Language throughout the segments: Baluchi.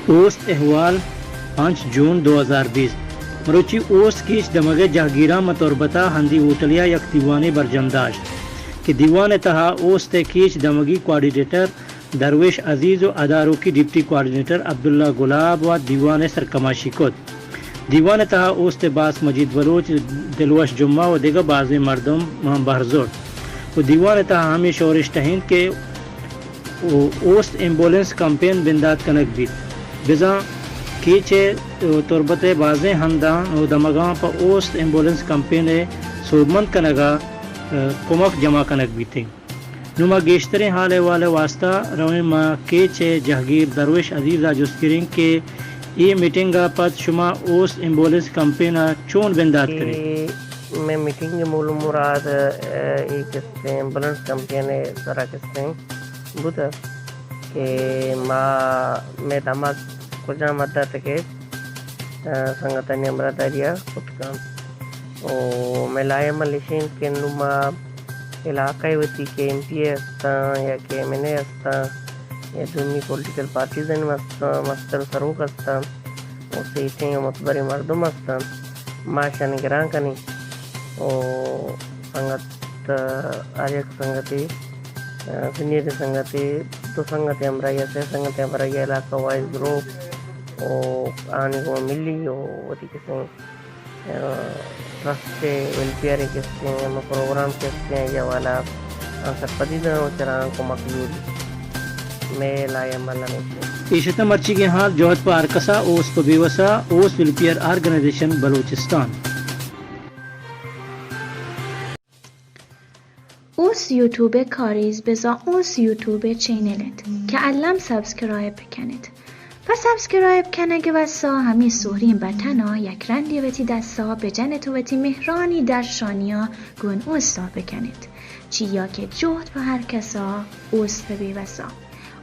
اوست احوال، پنچ جون دو ہزار بیست۔ مروچی اوست کیچ دمگ ءِ جہگیراں ماں تربت ءَ ہندی ہوٹلے ءَ یک دیوانے برجم داشت کہ دیوان ءِ تہا اوست ءِ کیچ دمگی کوآرڈینیٹر درویش عزیز و اداروکی ڈپٹی کوآرڈینیٹر عبداللہ گلاب و دیوان ءِ سرکماشی کت۔ دیوان ءِ تہا اوست ءِ باسک مجید بلوچ، دلوش جمعہ و دگہ بازیں مردم بہر زرت و دیوان ءِ تہا ہمے شورش ٹہینت کہ و اوست ایمبولینس کمپین بندات کنگ بیت، بزاں کیچ ءِ تربت ءِ بازیں ہنداں و دمگاں پہ اوست ایمبولینس کمپین ءِ سوبمند کنگ ءَ کمک جمع کنگ بیتیں۔ نوں ما گیشتریں حال احوال ءِ واستہ رویں، ما کیچ ءِ جہگیر درویش عزیز ءَ جست گریں کہ اے میٹنگ ءَ پد شما اوست ایمبولینس کمپین ءَ چون بندات کنیت؟ اے مئے میٹنگ ءِ مول و مراد، اے، اے کستیں ایمبولینس کمپین ءِ سرا کستیں بوتگ کہ ما، مئے دمگ کجام حد ءَ تک ءَ، سنگتانی ہمراہداری ءَ کت کنت۔ و مئے لائحہ عمل ایش انت کہ نوں ما علاقہ ءَ وتی کہ ایم پی اے ہستاں یا کہ ایم این اے ہستاں یا دومی پولیٹیکل پارٹیز ہم ہستاں، مستر سروک ہستاں و سیٹیں و معتبریں مردم ہستاں، ما اشانی گران کنیں و سنگت، ہر یک سنگتے، سینئر سنگتے، دو سنگتے ہمراہی ءَ، سے سنگتے ہمراہی ءَ، علاقہ وائز گروپ و آنی گوں ملی و وتی کسیں، ٹرسٹ ءِ ویلفیئر ءِ کسیں ہما پروگرام کسیں آئی ءِ حوالہ آں سرپدی داں و چراں کمک لوٹی۔ مئے لائحہ عمل ہمیش انت۔ اے شتہ مرچیگیں حال۔ جہد پہ ہر کسا، اوست پہ بے وسا، اوست ویلفیئر آرگنائزیشن بلوچستان۔ اوست یوٹیوب ءِ کاریز، بزاں اوست یوٹیوب ءِ چینل انت کہ الم سبسکرائب بکنیت۔ پہ سبسکرائب کنگ ءِ واستا ہمے سہریں بٹن ءَ یک رندے وتی دستا بجنیت و وتی مہرانی درشانی ءَ گون اوستا بکنیت، چیا کہ جہد پہ ہر کسا، اوست پہ بے وسا۔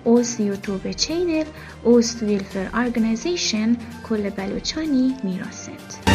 اوست یوٹیوب ءِ چینل اوست ویلفیئر آرگنائزیشن کل بلوچانی میراث انت۔